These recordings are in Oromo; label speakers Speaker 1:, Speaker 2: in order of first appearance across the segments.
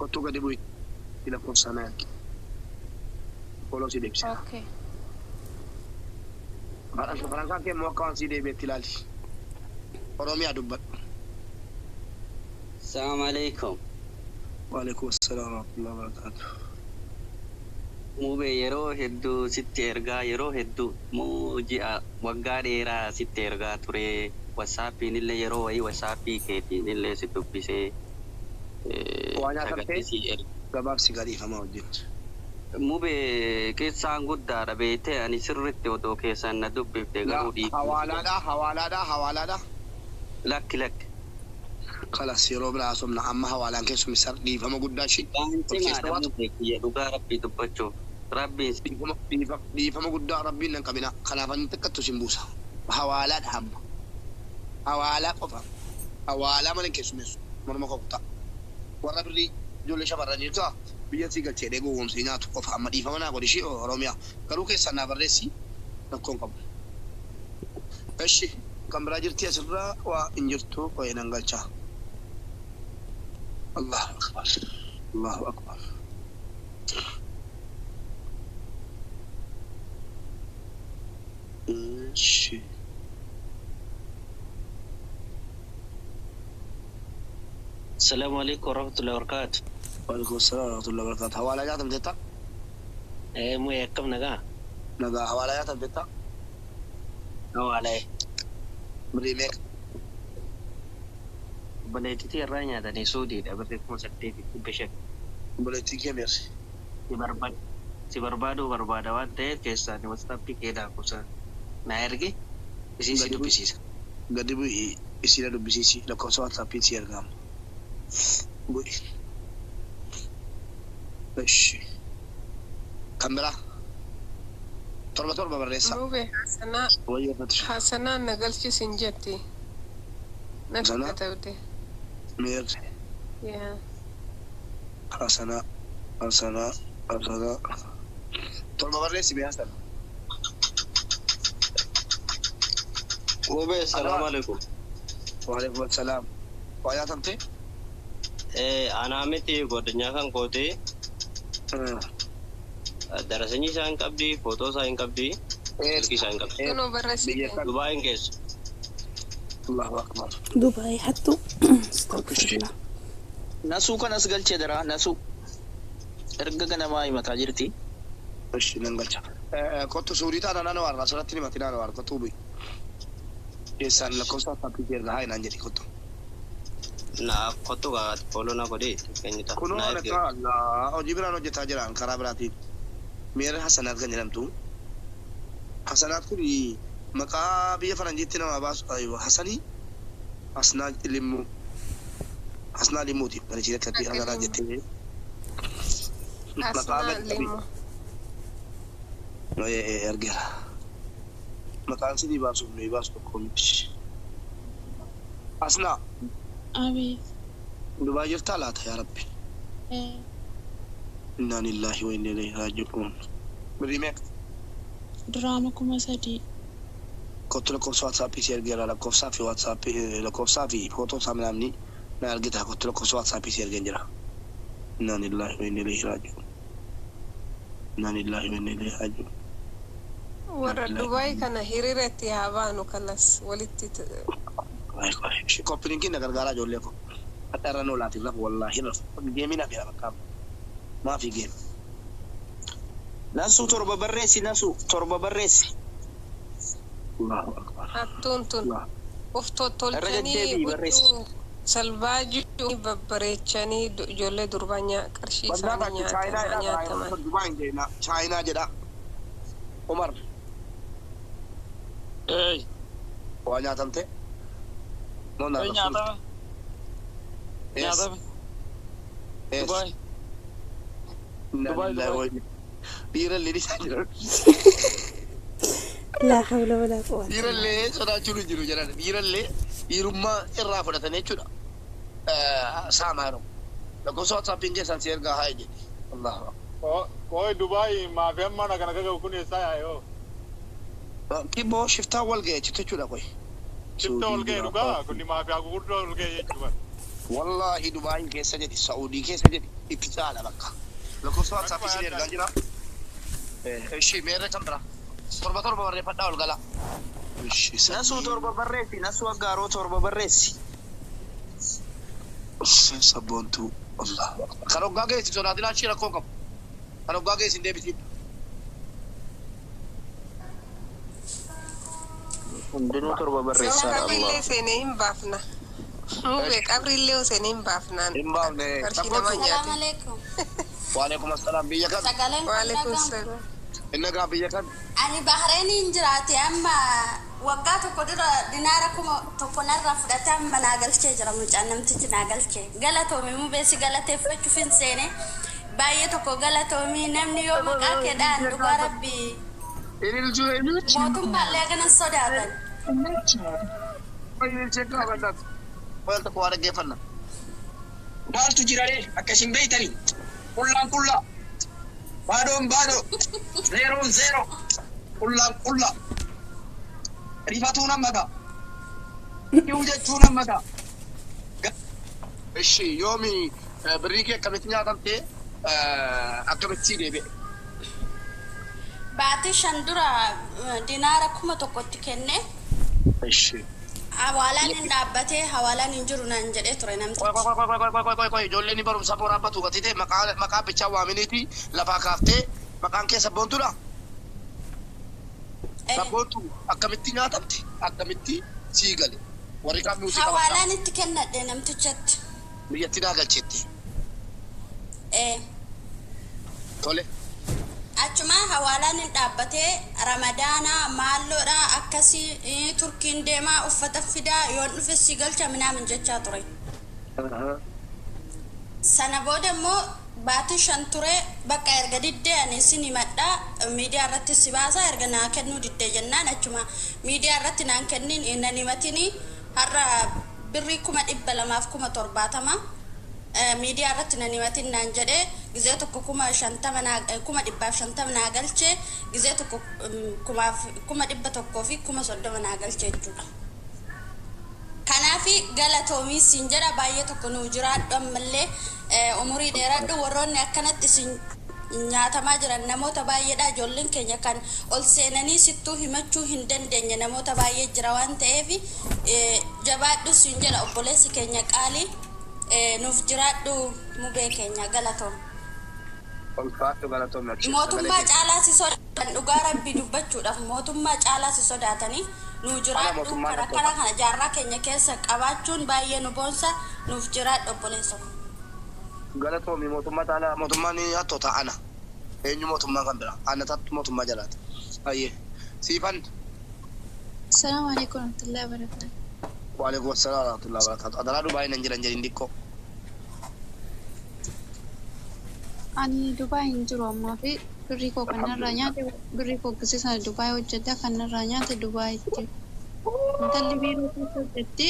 Speaker 1: Kottuu gadi bu'i lakkoofsa na ergi. Follow si deebisa.
Speaker 2: Okay.
Speaker 1: Faransaan kee immoo akka waan sii deebi'etti ilaali. Oromiyaa dubbadhu.
Speaker 3: Assalamu alaikum.
Speaker 1: Waalaikum assalam warahmatullahi wabarakatuh.
Speaker 3: Mubee yeroo hedduu sitti ergaa, yeroo hedduu moo ji'a waggaa dheeraa sitti ergaa ture. WhatsAppiin illee yeroo wayii WhatsAppii keetiin illee si dubbisee
Speaker 1: Waa nyaatamtee?
Speaker 3: Sagalee si erga.
Speaker 1: Gabaabsi gadiifama wajjin.
Speaker 3: Mubee keessaan guddaadha beektee, ani sirritti odoo keessaan na dubbifte garuu dhiifama.
Speaker 1: Hawaalaadha, hawaalaadha, hawaalaadha.
Speaker 3: Lakki, lakki.
Speaker 1: Kalas, yeroo biraa haasofna, amma hawaalaan keessummeessar dhiifama guddaa ishii.
Speaker 3: Waan
Speaker 1: Ol keessa
Speaker 3: cimaadha
Speaker 1: baatu.,
Speaker 3: mubee kiyya, dhugaa rabbii dubbachuuf. Rabbiin si
Speaker 1: Dhiifama, dhiifama, dhiifama guddaa, rabbiin nan qabina. Kanaaf ani xiqqattu sin buusa. Hawaalaadha hamma. Hawaalaa qofa. Hawaalaa malee keessummeessu. Morma koo kutaa. Warra birrii ijoollee shamarranii ta'a biyya sii galchee gowwoomsee nyaatu qofa, amma dhiifama naa godhi ishii Oromiyaa. Garuu keessaan naa barreessi, rakkoon qabu. Eshi, kan biraa jirti asirraa? Waa hin jirtu, qo'ee nan galchaa. Allahu akbar. Allahu akbar. Eshi.
Speaker 4: Assalamu alaikum warahmatullahi wabarakatuh.
Speaker 1: Waalaikum assalam warahmatullahi wabarakatuh. Hawaalaa nyaatamteetta?
Speaker 4: Mu'ee, akkam nagaa?
Speaker 1: Nagaa. Hawaalaa nyaatamteetta?
Speaker 4: Hawaalaa.
Speaker 1: Birrii meeqa?
Speaker 4: Obboleettiitii irraa nyaatanii suudiidha, birrii 8500.
Speaker 1: Obboleettii kee meersi?
Speaker 4: Si barbaada si barbaaduu barbaada waan ta'eef keessaan WhatsAppii kee lakkoofsa naa ergi, isii si
Speaker 1: Gadi bu'i.
Speaker 4: Dubbisiisa.
Speaker 1: Gadi bu'i, isiidha dubbisiisi, lakkoofsa WhatsAppiin si ergaama. Bu'i. Eshi. Kan biraa? Torba torba barreessaa.
Speaker 2: Mube Hasanaa.
Speaker 1: Wayyeeffatu.
Speaker 2: Hasanaan na galchisin jetti. Natti
Speaker 1: Hasanaa?
Speaker 2: katabde.
Speaker 1: Meerri?
Speaker 2: Yaa.
Speaker 1: Hasanaa. Hasanaa. Hasanaa. Torba barreessi mee, Hasan.
Speaker 5: Mubee, salaamu
Speaker 1: Anwar.
Speaker 5: alaikum.
Speaker 1: Waalaikum assalaam. Waa nyaatamte?
Speaker 5: Anaa miti, godinyaa kan kooti. Darasanyii isaa hin qabdi, footoo isaa hin qabdi, silkii isaa hin qabdi.
Speaker 2: Kunoo barreessite.
Speaker 1: Biyya kam?
Speaker 5: Dubaayin keessa.
Speaker 1: Allahu akbar.
Speaker 6: Dubaay hattu. Astaghfirullah.
Speaker 7: Nasuu kanas galchee dara nasuu erga ganamaa himataa jirti.
Speaker 1: Ishi, nan galcha. Kottu suurii taana naannoo waarraa asirratti himati, naannoo waar kottu bu'i. Keessaan lakkoofsa WhatsAppii kee erga haa naan jedhi, kottu.
Speaker 5: Naaf kottu gaa, follow na godhi keenyita.
Speaker 1: Kunoo
Speaker 5: Na erge.
Speaker 1: akka Allah hojii biraan hojjetaa jiran karaa biraatiin. Miira Hasanaat kan jedhamtu. Hasanaat kun maqaa biyya faranjiitti nama baasu, aywa, Hasanii Hasnaa Limmuu. Hasnaa Limmuuti. Kan isheen akkatti Hasanaat jettee. Maqaa
Speaker 2: Asnaa
Speaker 1: gadi qabi.
Speaker 2: Limmu.
Speaker 1: Ergeera. Maqaan sidii baasuuf nuyi baasu tokko miti. Asnaa.
Speaker 8: Abeet.
Speaker 1: Dubaay jirtaa laata, yaa Rabbi? Innaa lillahi wa inna ilayhi raaji'uun. Birrii meeqa?
Speaker 8: Diraama 3000.
Speaker 1: Kottu, lakkoofsa WhatsAppii si ergeera, lakkoofsaa fi WhatsAppii, lakkoofsaa fi footoo isaa minaamni na argita, kottu, lakkoofsa WhatsAppii si ergeen jira. Innaa lillahi wa inna ilayhi raaji'uun. Innaa lillahi wa inna ilayhi raaji'uun.
Speaker 2: Warra Dubaay kana hiriira itti haa baanu, kalas walitti
Speaker 1: Copy linkiin na gargaaraa, ijoollee ko. Hadha irra noolaatiin rafu, wallaahi rafu. Gameiin hafeera bakka maafi game.
Speaker 7: Nasuu, torba barreessi, nasuu, torba barreessi.
Speaker 1: Allahu akbar.
Speaker 2: Hattuun tun
Speaker 1: Allah.
Speaker 2: uf
Speaker 7: Irra
Speaker 2: tottolchanii
Speaker 7: deddeebi'i barreessi.
Speaker 2: huccuu salbaajuu babbareechanii ijoollee durbaa qarshii
Speaker 1: Wannaa
Speaker 2: isaanii
Speaker 1: taate Chaayinaa
Speaker 2: nyaatan
Speaker 1: jedhaa,
Speaker 2: nyaataman.
Speaker 1: Dubaay hin jedhina, Chaayinaa jedha. Umar.
Speaker 9: Hey,
Speaker 1: Waa nyaatamte? Moo
Speaker 9: hey,
Speaker 1: naa
Speaker 9: nyaatame.
Speaker 1: Yes.
Speaker 9: Nyaatame.
Speaker 1: Yes.
Speaker 9: Dubaay.
Speaker 1: Innaa
Speaker 9: Dubaay,
Speaker 1: lillahi
Speaker 9: Dubaay.
Speaker 1: wa inna. Dhiirallee ni isaa jiran.
Speaker 6: Laa hawla walaa quwwata.
Speaker 1: Dhiirallee sodaachuun hin jiru jedhan. Dhiirallee dhiirummaa irraa fudhatanii jechuudha. Saamaa yeroo. Lakkoofsa WhatsAppiin keessaan si ergaa haa jedhi. Allahu akbar.
Speaker 9: Koi Dubaay maafiyaan mana kana gagahu kun eessaa yaa'e?
Speaker 1: Kibboo shiftaa wal ga'e jechuudha qoy.
Speaker 9: Shifta ol ga'e, dhugaa kun maafiyaa gurguddoo ol ga'e jechuudha.
Speaker 1: Wallaahi Dubaayin keessa jedhi, Saa'udii keessa jedhi, itti caala bakka. Lakkoofsa WhatsApp isin ergaa jira. Ishii meerre kan bira. Torba torba barreeffadhaa ol gala.
Speaker 7: Nasuu torba barreessi. Nasuu aggaaroo torba barreessi.
Speaker 1: Sabboontuu. Allah. Kan hoggaa geessi sodaatinaa ishii rakkoo qabu. Kan hoggaa geessi hin deebisiin.
Speaker 7: Hundinuu torba barreessaa Allah.
Speaker 2: Qabrillee seenee hin baafna. Mubee qabrillee seenee hin baafnaan.
Speaker 1: Hin baafne.
Speaker 2: Qarshii nama
Speaker 1: Sabboontuu.
Speaker 2: nyaate.
Speaker 10: Salaam alaikum.
Speaker 1: Waalaikum assalaam biyya kam?
Speaker 10: Sagaleen kun
Speaker 2: Waalaikum
Speaker 10: dhaga'ama.
Speaker 2: salaam.
Speaker 1: Inni gaa biyya kam?
Speaker 10: Ani Bahreeniin jiraate amma waggaa tokko dura dinaara 1000 narraa fudhatee amma naa galchee jira mucaan namtichi naa galchee. Galatoomi mubee si galateeffachuuf hin seene. Baay'ee tokko galatoomi namni yoo maqaa keedhaan dhugaa rabbii
Speaker 1: Ililchuu eenyuuti?
Speaker 10: mootummaallee hagana sodaatan.
Speaker 1: Ililchee gaafannat. Wal tokko waa dhaggeeffanna.
Speaker 11: Maaltu jira ree akka isin beeytanii qullaan qullaa baadoon baadoo zeeroon zeeroo qullaan qullaa rifatuu nama ga'a dhi'uu jechuu nama ga'a.
Speaker 1: Ishi yoomi birrii kee akkamitti nyaatamtee akkamitti sii deebi'e?
Speaker 10: Baatii 5 dura dinaara 1000tti kenne.
Speaker 1: Ishi.
Speaker 10: Hawaalaan hin dhaabbatee hawaalaan hin jiru naan jedhee ture
Speaker 1: Qoy
Speaker 10: namtichi.
Speaker 1: qoy qoy qoy qoy qoy qoy qoy ijoolleen barumsa boraabbatu gatite maqaa maqaa bichaa waaminiiti lafaa kaaftee maqaan kee sabboontuudha. Sabboontu akkamitti nyaatamte akkamitti sii gale warri kaan miusii qabata
Speaker 10: Hawaalaan itti kennadhe namtichatti.
Speaker 1: biyyatti naa galcheetti tole.
Speaker 10: Achuma hawaalaan hin dhaabbatee ramadaanaa maalloodha akkasii turkiin deemaa uffata fidaa yoon dhufe si galcha minaamin jechaa ture. Sana booda immoo baatii 5 ture bakka erga diddee ani sin himadhaa miidiyaa irratti si baasaa erga naa kennuu diddee jennaan achuma miidiyaa irratti naan kennin nan himatini har'a birrii 270,070 miidiyaa irratti nan himatin naan jedhee gizee tokko 50,000 naa 150,000 naa galchee gizee tokko 130,000 naa galchee jechuudha. Kanaafi galatoomii siin jedha baay'ee tokko nuu jiraadhu ammallee umurii dheeradhu warroonni akkanatti isin nyaatamaa jiran namoota baay'eedha ijoolleen keenya kan ol seenanii sittuu himachuu hin dandeenye namoota baay'ee jira waan ta'eef jabaadhu siin jedha obboleessi keenya qaalii nuuf jiraadhu mubee keenya galatoom.
Speaker 1: Ulfaatu galatoomii abshir sagalee
Speaker 10: Mootummaa
Speaker 1: kee.
Speaker 10: caalaa si sodaatan dhugaa rabbii dubbachuudhaaf mootummaa caalaa si sodaatanii nuu
Speaker 1: Ana
Speaker 10: jiraadhu
Speaker 1: mootummaan
Speaker 10: kan
Speaker 1: hattoota.
Speaker 10: akkana kana jaarraa keenya keessa qabaachuun baay'ee nu boonsa nuuf jiraadhu obboleessa ko.
Speaker 1: Galatoomii mootummaa caalaa mootummaan hattoota ana. Eenyu mootummaa kan biraa ana tattu mootummaa jalaati. Ayyee siifan.
Speaker 8: Assalamu alaikum warahmatullahi wabarakatuh.
Speaker 1: Waalaikum assalaam warahmatullahi wabarakatuh. Adaraa Dubaayii nan jiran jedhin diqqoo.
Speaker 8: Ani Dubaay hin jiru ammaa fi birrii koo kan narraa
Speaker 1: Alhamdulillah.
Speaker 8: nyaate birrii koo gisee sana Dubaay hojjedha kan narraa nyaate Dubaayitti. Intalli biiroo keessa hojjetti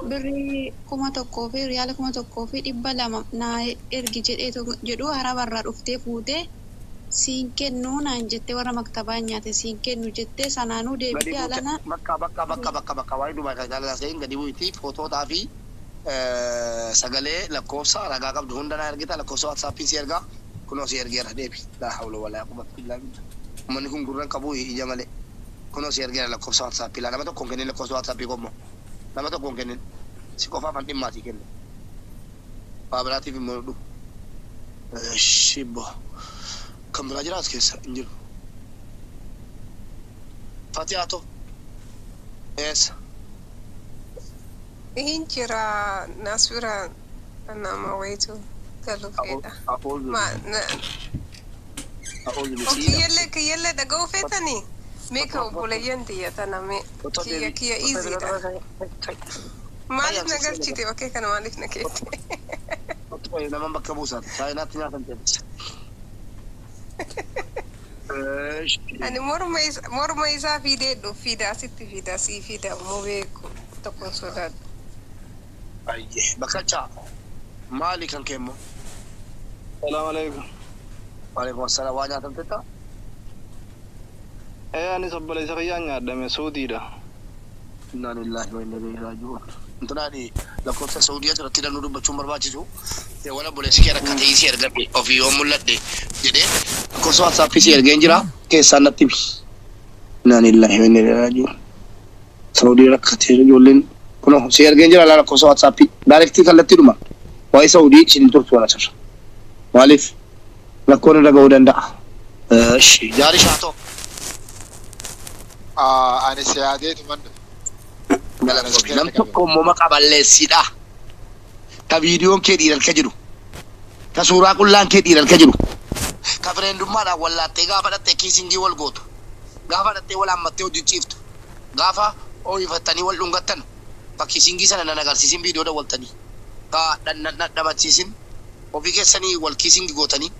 Speaker 8: birrii 1000 fi riyaala 1200 naa ergi jedheetu jedhu harabarraa dhuftee fuutee siin kennuu naan jettee warra maktabaa nyaate siin kennu jettee sanaanuu
Speaker 1: Gadi
Speaker 8: deebitee
Speaker 1: buute
Speaker 8: alana
Speaker 1: bakka bakka bakka bakka bakka waa'ee Dubaay kan jaalala seen gadi buuti footootaa fi sagalee lakkoofsa ragaa qabdu hunda naa ergita lakkoofsa WhatsAppiin si ergaa kunoo si ergeera deebi laa hawla walaa quwwata illaa billah uummanni kun gurra hin qabu ija malee kunoo si ergeera lakkoofsa WhatsAppii laa nama tokko hin kennin lakkoofsa WhatsAppii qommo nama tokko hin kennin si qofaaf an dhimmaatii kenne waa biraatiif immoo dhufu shibbo kan biraa jiraas keessa hin jiru Fatihaatu eessa
Speaker 2: Hin jira nas bira nama wayitu galuu fedha. Ma na
Speaker 1: A'uudhu
Speaker 2: o
Speaker 1: bisiidha.
Speaker 2: kiyyallee kiyyallee dhaga'uu feetanii? Mee ka obboleeyyan tiyya tana mee kiyya kiyya easyidha. Maaliif na galchite bakkee kana maaliif na keette?
Speaker 1: Nama bakka buusaati. Chaayinaatti nyaatan teessisa.
Speaker 2: Ani morma isaa fiidee dhufu fiida asitti fiida asii fiida mubee tokkoon sodaadhu.
Speaker 1: Ayyee bakkalchaa maali kan kee immoo?
Speaker 12: Salaam alaikum.
Speaker 1: Waalaikum assalaam waa nyaatan teetta?
Speaker 12: Anis obboleessa kiyyaan nyaadhame suutiidha.
Speaker 1: Inna lillahi wa inna ilaihi raaji'uun. Intinaan lakkoofsa Saudii asirratti hidhannuu dubbachuun barbaachisu. Wala obboleessi kee rakkatee si ergadhe ofii yoo mul'adhe jedhee lakkoofsa WhatsAppii si ergeen jira keessaan natti himi. Innaa lillahi wa inna ilaihi raaji'uun. Saudii rakkatee ijoolleen kunoo si ergeen jira lakkoofsa WhatsAppii directii kallattiidhuma waa'ee Saudii isin hin turtu waan asirra. Maaliif rakkoon irra ga'uu danda'a. Eshi jaari shaatoo.
Speaker 9: Ani si yaadeetuman dhufe.
Speaker 1: Galatoomi. Nam tokko immoo maqaa balleessiidha. Ka viidiyoon kee dhiirarka jiru. Ka suuraa qullaan kee dhiirarka jiru. Ka friendummaadhaan wallaattee gaafa dhattee kissingii wal gootu. Gaafa dhattee wal hammattee hojii ciiftu. Gaafa ooyifattanii wal dhungattan. Ka kissingii sana nan agarsiisin viidiyoo dawwaltanii. Ka dhadhamachiisin ofii keessanii wal kissingii gootanii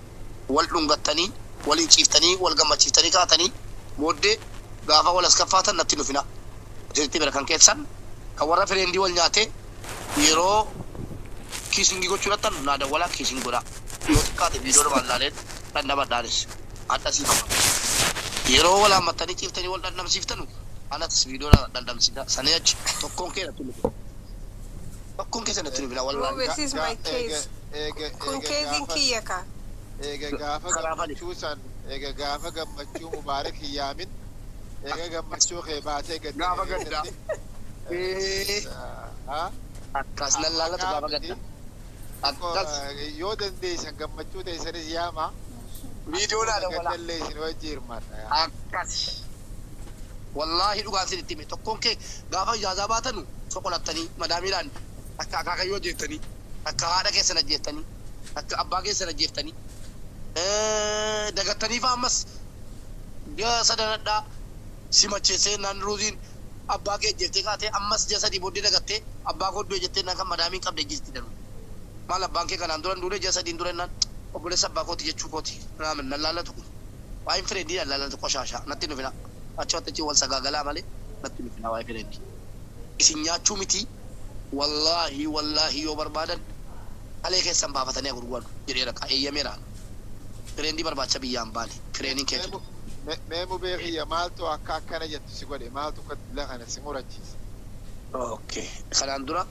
Speaker 1: wal dhungattanii waliin ciiftanii wal gammachiiftanii kaatanii booddee gaafa wal as kaffaatan natti hin dhufina. Asirratti bira kan keessan kan warra friendii wal nyaatee yeroo kissingii gochuu dhattan naa dawwalaa kissing godhaa. Yoo xiqqaate viidiyoo dhumaan laaleen dhandhamadhaanis hadha siifama. Yeroo wal hammattanii ciiftanii wal dhandhamsiiftanu anas viidiyoo dhandhamsiisa. Sanii achi tokkoon kee natti hin dhufina. Tokkoon keessa natti hin dhufina wallaahi.
Speaker 2: This is my case. Kun caseiin kiyya ka.
Speaker 9: Eega gaafa gammachuu san, eega gaafa gammachuu Mubaarak hin yaamin, eega gammachuu kee baatee gad
Speaker 1: Gaafa gaddaa. Akkas nan laallatu gaafa gaddaa. Akkas.
Speaker 9: Yoo dandeessan gammachuu teessanis yaama.
Speaker 1: Viidiyoo naa dawwalaa.
Speaker 9: Gaddallee isin wajji hirmaadha.
Speaker 1: Akkas. Wallaahi dhugaan isin hime tokkoon kee gaafa ijaazaa baatanu soqolattanii madaamiidhaan akka akaakayyuu ajjeeftanii, akka haadha keessan ajjeeftanii, akka abbaa keessan ajjeeftanii, dagattanii fa ammas ji'a sadanadhaa simacheessee naan ruuziin abbaa kee ajjeeftee kaatee ammas ji'a 3 booddee dagattee abbaa koo du'e jettee naan kan madaamiin qabde jirti danu. Maal abbaan kee kanaan dura duune ji'a 3n dura naan obboleessa abbaa kooti jechuu kooti naamin nan laallatu kun. Waa'een friendii nan laallatu qoshaashaa natti hin dhufina. Achi achi wal sagaagalaa malee natti hin dhufina waa'ee friendii. Isin nyaachuu miti, wallaahi wallaahi yoo barbaadan kalee keessan baafatanii gurguran jedheera ka eeyyameera. Friendii barbaacha biyyaan baane fireeniin keetu.
Speaker 9: Mee mubee kiyya, maaltu akka akkana jettu si godhe? Maaltu dila kana si murachiise?
Speaker 1: Okay. Kanaan dura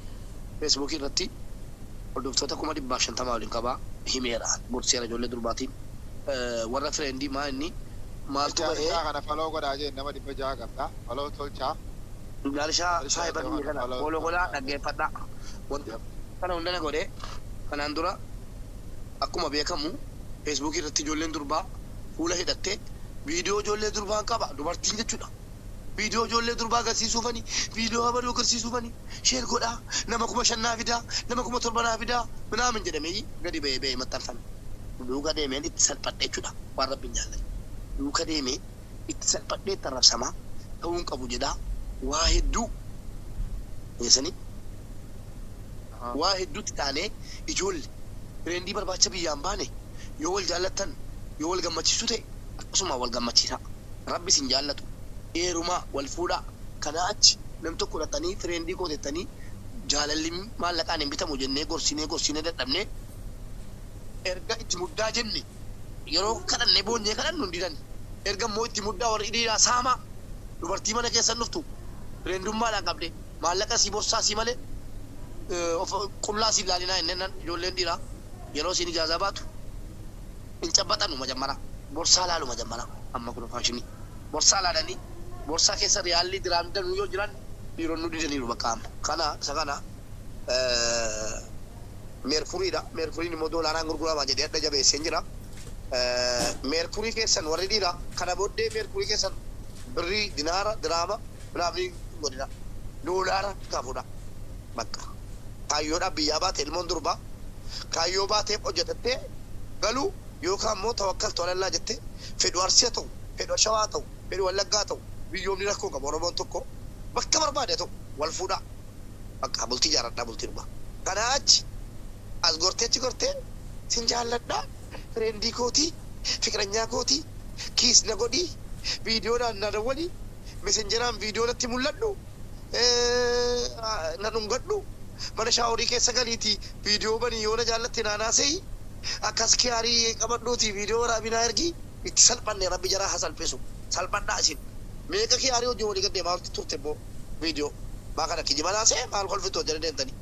Speaker 1: Facebookii irratti hordoftoota 150,000 waliin qabaa himeera. Gorseera ijoollee durbaatiin. Warra friendii maa inni maaltu bahee
Speaker 9: Jaarishaa kana follow godhaa jeen, nama 600 qabda. Follow tolchaa.
Speaker 1: Jaarishaa saahiba biyya kana follow godhaa dhaggeeffadhaa. Wanti kana hunda na godhee kanaan dura akkuma beekamu Facebookii irratti ijoolleen durbaa fuula hidhattee viidiyoo ijoollee durbaan qaba dubartiin jechuudha. Viidiyoo ijoollee durbaa agarsiisuufani, viidiyoo habaluu agarsiisuufani share godhaa, nama 5,000 naa fidaa, nama 7,000 naa fidaa minaamin jedhamee gadi ba'ee ba'ee maxxanfame. Duuka deemeen itti salphadhe jechuudha waan rabbiin jaallatu. Duuka deemee itti salphadhee itti arrabsamaa ta'uu hin qabu jedhaa waa hedduu geessanii waa hedduutti taanee ijoollee friendii barbaacha biyyaan baane yoo wal jaallattan, yoo wal gammachiisu ta'e akkasuma wal gammachiisaa. Rabbi isin jaallatu heerumaa wal fuudhaa. Kanaa achi nam tokko dhaqanii friendii kootettanii jaalalli maallaqaan hin bitamu jennee gorsinee gorsinee dadhabnee erga itti muddaa jenne yeroo kadhannee boonyee kadhannu hin didan. Erga immoo itti muddaa warri dhiiraa saamaa dubartii mana keessan dhuftu friendummaadhaan qabde maallaqa sii borsaa sii malee of qullaa sii ilaalinaa jenneen ijoolleen dhiiraa yeroo isiin ijaazaa baatu hin cabbaxanu majammara borsaa laalu majammara. Amma kun faashinii borsaa laalanii borsaa keessa riyaalli diraamni danuu yoo jiran dhiironni didaniiru bakka amma kana isa kana meerkuriidha. Meerkuriin immoo doolaaraan gurgurama jedhee adda jabeesseen jira. Meerkurii keessan warri dhiiraa kana booddee meerkurii keessan birrii dinaara diraama biraamni godina doolaara kaafudha. Bakka kaayyoodhaaf biyyaa baate ilmoon durbaa kaayyoo baateef hojjetattee galuu yookaan immoo tawakkaltu alallaa jettee fedhu Arsii ta'u, fedhu Shawaa ta'u, fedhu Wallaggaa ta'u, biyyoomni rakkoo qabu Oromoon tokko bakka barbaade ta'u wal fuudhaa, bakka bultii jaaradhaa, bultii dhugaa. Kanaa achi as gortee achi gortee sin jaalladhaa, friendii kootii, fiqiranyaa kootii, kiss na godhii, viidiyoodhaan na dawwalii, Messengeraan viidiyoo natti mul'adhu, na dhungadhu, mana showerii keessa galiitii viidiyoo banii yoo na jaallatte naanaa se'i akkas kiyaarii qabadhuuti viidiyoo waraabinaa ergi itti salphanne rabbi jaraa haa salphisu. Salphadhaa isin meeqa kiyaarii hojii walii gad deemaa turte immoo viidiyoo Maa kana kijiba naasee maal kolfitoo jala deemtanii.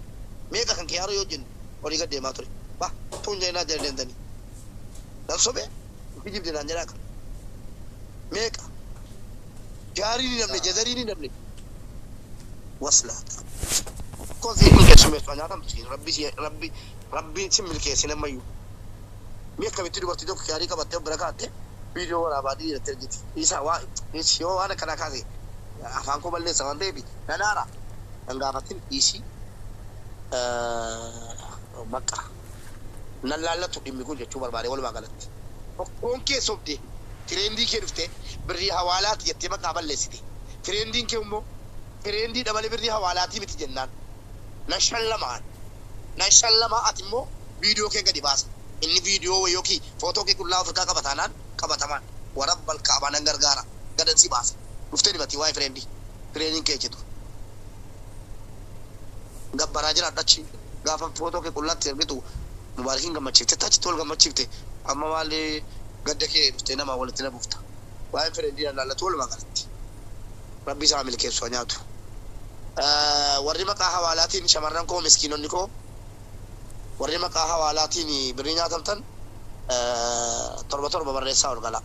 Speaker 1: Meeqa kan kiyaaru yoo jennu olii gad deemaa ture. Ba tuun jeenaa jala deemtanii. Nan sobee kijibde naan jedhaa kan. Meeqa gaarii ni namne jazarii ni namne. Waslaata. Koosii kun keessummeessu nyaatamtu siin rabbi rabbi rabbi si milkeessin ammayyuu. Mee akkamitti dubartii tokko gaarii qabattee bira kaa'atte viidiyoo waraabaa dhiiratte ergiti. Isa waa yoo waan akkanaa kaase afaan koo balleessa waan ta'eef nanaara. Nan gaafatin dhiisii bakka nan laallatu dhimmi kun jechuu barbaade walumaa galatti. Tokkoon kee sobde tireendii kee dhufte birrii hawaalaati jettee maqaa balleessite. Tireendiin kee immoo tireendii dhabale birrii hawaalaatii miti jennaan. Nan shallamaan nan shallamaa ati immoo viidiyoo kee gadi baasa. Inni viidiyoo yookiin footoo kee qullaa Afrikaa qabataanaan qabatamaan warabbal kaabaa nan gargaara gadan si baasa. Dhuftee dhibati waa'ee fireendii fireendiin kee jedhu. Gabbaraa jiraadhu achi gaafa footoo kee qullaatti ergitu mubaarakiin gammachiifte tachitti wal gammachiifte amma maalli gadda kee dhuftee nama walitti na buufta. Waa'ee fireendii laallatu walumaa galatti. Rabbi isaa milkeessu haa nyaatu. Warri maqaa hawaalaatiin shamarran koo miskiinonni koo warri maqaa hawaalaatiin birrii nyaatamtan torba torba barreessaa ol galaa.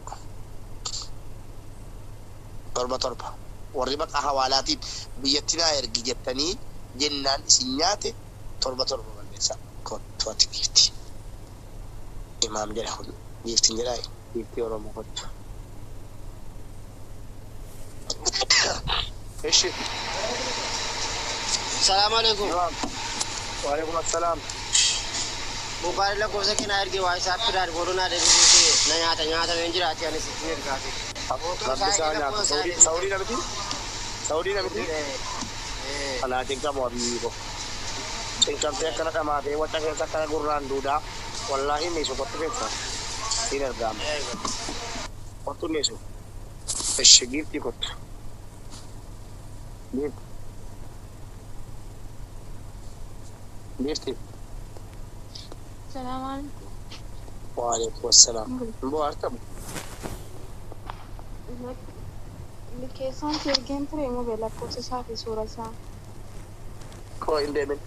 Speaker 1: Torba torba. Warri maqaa hawaalaatiin biyyatti naa ergi jettanii jennaan isin nyaate torba torba barreessaa. Kottu ati giifti. Imaam jedha kun giiftiin jedhaa giiftii Oromoo kottu. Ishi.
Speaker 13: Salaamu alaikum.
Speaker 1: Waalaikum assalaam.
Speaker 13: Bukaari lakkoofsa kee naa erge waa isaa firaan godhu naa deebisee na nyaata nyaatamee jiraate anis ittiin ergaate.
Speaker 1: Rabbi isaa nyaatu. Saudii namiti? Saudii namiti? Anaa cinqamu abiyyi ko. Cinqamtee akkana dhamaatee wacca keessa akkana gurraan duudaa. Wallaahi inni kottu keessa. Siin ergaama. Kottu inni isu. Ishi giiftii kottu. Giiftii. Giiftii.
Speaker 8: Salaam alaikum.
Speaker 1: Waalaikum assalaam. Mboo hartamu.
Speaker 8: Milkeessaan si ergeen ture immoo lakkoofsa isaa fi suura isaa.
Speaker 1: Koo hin deemin.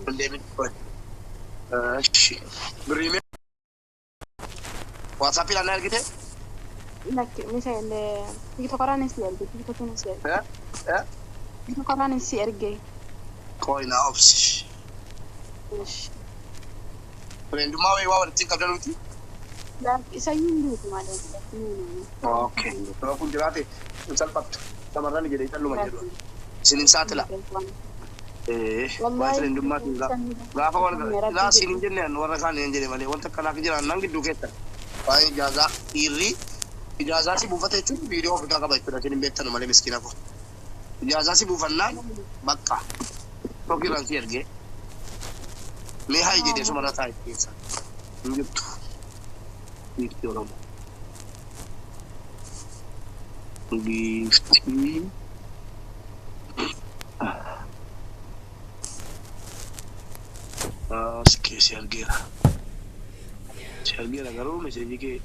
Speaker 1: Hin deemin. Ishi. Birrii mee? WhatsAppiidhaan na ergite?
Speaker 8: Lakki misa illee tiktokaraan si erge tiktokiin si erge. Tiktokaraan si erge.
Speaker 1: Koo naa obsi. Fireentummaa wayii waa walitti qabdan miti?
Speaker 8: Isa hin beeku malee.
Speaker 1: Okay. Yoo kun jiraate hin salphattu. Shamarran jedhee calluma jedhu. Isin hin saaxila. Waa fireentummaatiin gaafa wal laa siin hin jenne warra kaan hin jedhe malee wanta akkanaa jiran nan gidduu keessan. Waa'ee ijaazaa dhiirri ijaazaa si buufate jechuun viidiyoo ofirraa qaba jechuudha. Isin hin beektanu malee miskiina koo. Ijaazaa si buufannaan bakka tokkirraan si ergee. Mee haa jedhee sumarra taa'e keessa. Hin jirtu. Giiftii Oromoo. Giiftii. As keessi argeera. Si argeera garuu meseejii kee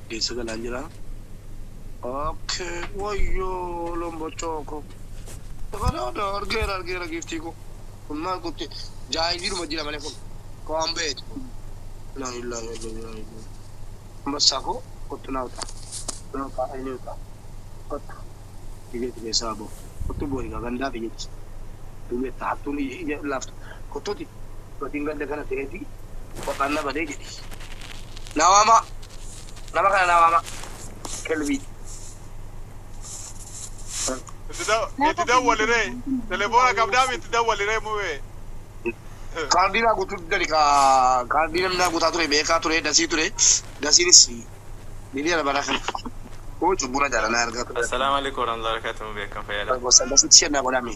Speaker 1: keessa galaan jira. Okay, wayyoo lombochoo ko. Kanaadha argeera argeera giiftii ko. Kun maal kutti jaayidiidhuma jira malee kun. Waan beektu. Laa ilaaha illallah. Ambassaa koo kottu naa utaa. Naa utaa inni utaa. Kottu. Biyyeetti keessaa boo. Kottu booyi gaa gandaa biyyeetti. Dubeetta hattuun ija laaftu. Kottuuti. Gatiin ganda kana ta'eeti. Qophaan na badee jedhi. Naa waamaa. Nama kana naa waamaa. Kelbii.
Speaker 9: Itti dawwaliree. Telefoona qabdaam itti dawwaliree mubee.
Speaker 1: Kaardii naa guutuu didani kaardii namni naa guutaa ture beekaa ture dasii ture dasiinis miliyoona bara kana. Koo cubbura jaalalaa argaa ture.
Speaker 14: Assalaamu alaikum warahmatullahi wabarakatuh. Beekam fayyada.
Speaker 1: Dasitti shannaa godhame.